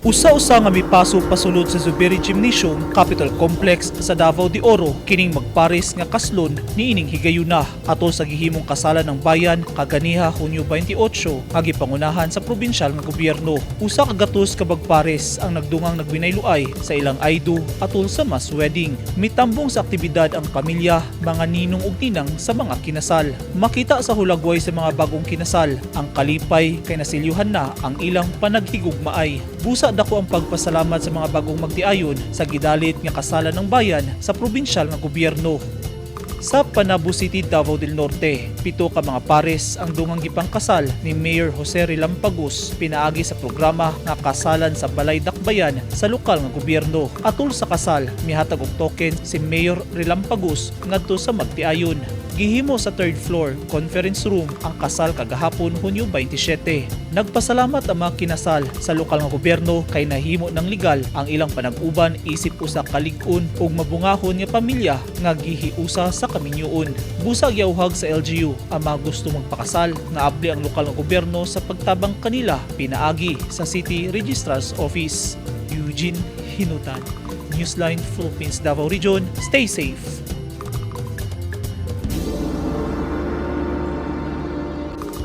Usa-usa nga mipaso pasulod sa Zubiri Gymnasium, Capitol Complex sa Davao de Oro, kining magpares nga kaslon niining higayuna atol sa gihimong kasalan ng bayan kaganiha Hunyo 28 nga gipangunahan sa probinsyal nga gobyerno. Usa ka gatos ka magpares ang nagdungang nagbinayloay sa ilang "I do" atol sa mass wedding. Mitambong sa aktibidad ang pamilya, mga ninong ug ninang sa mga kinasal. Makita sa hulagway sa mga bagong kinasal ang kalipay kay nasilyuhan na ang ilang panaghigugmaay. Busa dako ang pagpasalamat sa mga bagong magtiayon sa gidalit nga kasalan ng bayan sa probinsyal nga gobyerno. Sa Panabo City, Davao del Norte, 7 ka mga pares ang dungang gipangkasal ni Mayor Jose Relampagos pinaagi sa programa nga Kasalan sa Balay Dakbayan sa lokal nga gobyerno. Atol sa kasal, mihatag og token si Mayor Relampagos ngadto sa magtiayon. Gihimo sa third floor conference room ang kasal kagahapon Hunyo 27. Nagpasalamat ang mga kinasal sa lokal nga gobyerno kay nahimo ng legal ang ilang panag-uban isip usa ka lig-on ug mabungahon nga pamilya nga gihiusa sa kaminyoon. Busa giauhag sa LGU ang mga gusto magpakasal nga abli ang lokal nga gobyerno sa pagtabang kanila pinaagi sa City Registrar's Office. Eugene Hinutan, Newsline Philippines Davao Region. Stay safe.